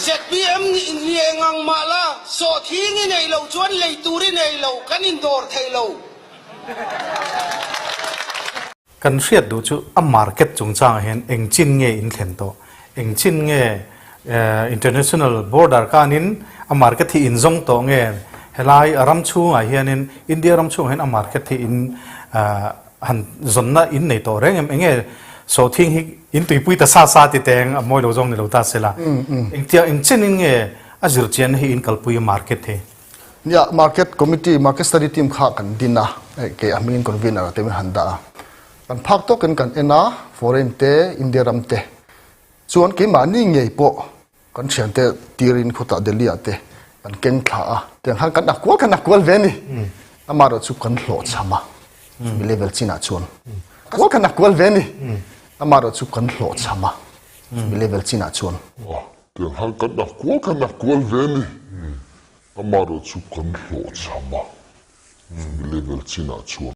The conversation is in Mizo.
ZPM ni eng ang mah la, sawhthing i neih loh chuan lei tur i nei lo, kan indawr thei lo. Kan hriat duh chu a market chungchangah hian eng chin nge in thlen tawh? Eng chin nge international border kanin a market hi in zawng tawh nge? Helai ram chhungah hianin India ram chhungah hian a market hi in han zawnna in nei tawh reng em? Eng nge sawhthing hi in tuipui ta sa sa ti teng a mawi lo zawng ni lo ta sela. Engtiang eng chenin nge a zirchianna hi in kalpui a market hi? Nia, Market Committee, Market Study Team kha kan din a, kei a hmingin Convener ah te min han dah a. Kan phak tawkin kan en a, foreign te, India ram te. Chuan keimahni ngei pawh kan thiante tirin khawtah Delhi ah te kan keng thla a, tiang khan kan akual kan akual ve a ni. Amaherawh chu kan hlawhchham a, chumi level chinah chuan akual kan akual ve a ni. Amaherawh chu kan hlawhchham a, chumi level chinah chuan. Tiang khan kan akual kan akual ve a ni. Amaherawh chu kan hlawhchham a, chumi level chinah chuan.